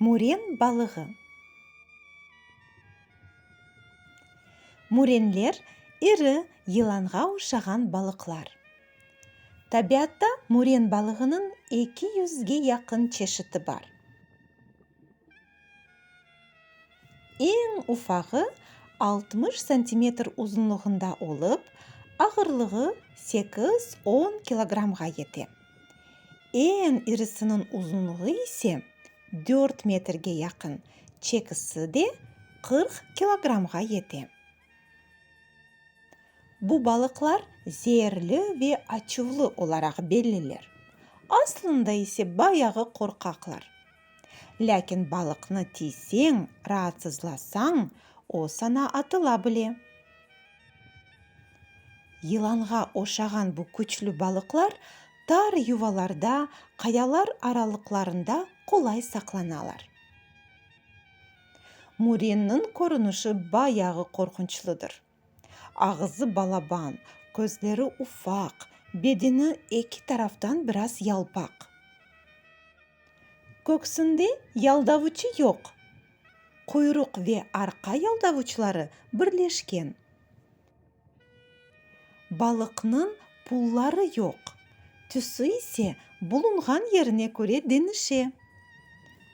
Müren balığı. Mürenler, iri, yılanğa oşağan balıqlar. Tabiatta müren balığınıñ eki yüzge yaqın çeşiti bar. Eñ ufağı 60 santimetr uzunlığında olıp, ağırlığı sekiz, on kilogramğa yete. Eñ irisiniñ uzunlığı ise dört metrge yaqın, çekisi de 40 kilogramğa yete. Bu balıqlar zeerli ve açuvlı olaraq belliler, aslında ise bayağı qorqaqlar. Lâkin balıqnı tiyseñ, raatsızlasañ, o saña atıla bile. Yılanğa oşağan bu küçlü balıqlar tar yuvalarda, qayalar aralıqlarında qolay saqlanalar. Mürenniñ körünişi bayağı qorqunçlıdır. Ağızı balaban, közleri ufaq, bedeni eki taraftan biraz yalpaq. Köksünde yaldavuçı yoq. Quyruq ve arqa yaldavuçları birleşken. Balıqnıñ pulları yoq, tüsü ise bulunğan yerine köre deñişe.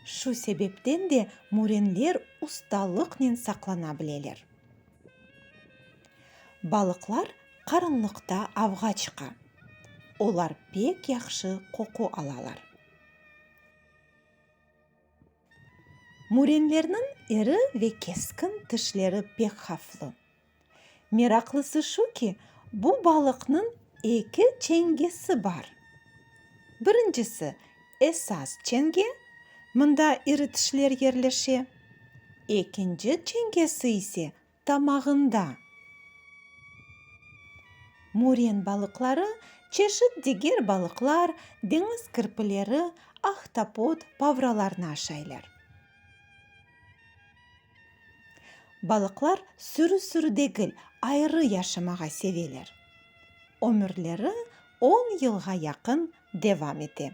Şu sebepten de mürenler ustalıqnen saqlana bileler. Balıqlar qaranlıqta avğa çıqa. Olar pek yahşı qoqu alalar. Mürenlerniñ iri ve keskin tişleri pek havflı. Meraqlısı şu ki, bu balıqnıñ eki çengesi bar. Birincisi, esas çenge, mında iri tişler yerleşe, ekinci çengesi ise tamağında. Müren balıqları çeşit diger balıqlar, deñiz kirpileri, ahtapot, pavralarnı aşaylar. Balıqlar sürü-sürü degil, ayrı yaşamağa seveler. Ömürleri on yılğa yaqın devam ete.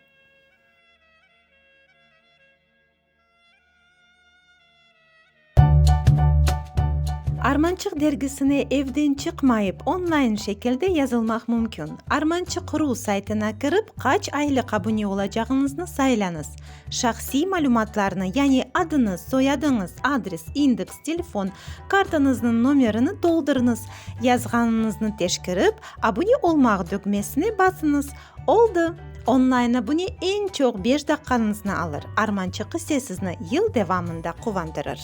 Armançıq dergisine evden çıqmayıp, online şekilde yazılmaq mümkün. Armançıq ru saytına kirip, qaç aylıq abune olacağıñıznı saylañız. Şahsiy malümatlarnı, yani adıñız, soyadıñız, adres, indeks, telefon, kartañıznıñ nomerini toldurıñız. Yazğanıñıznı teşkerip, Abune olmaq dögmesine basıñız. Oldı! Online abune eñ çoq beş daqqañıznı alır, Armançıq ise sizni yıl devamında quvandırır.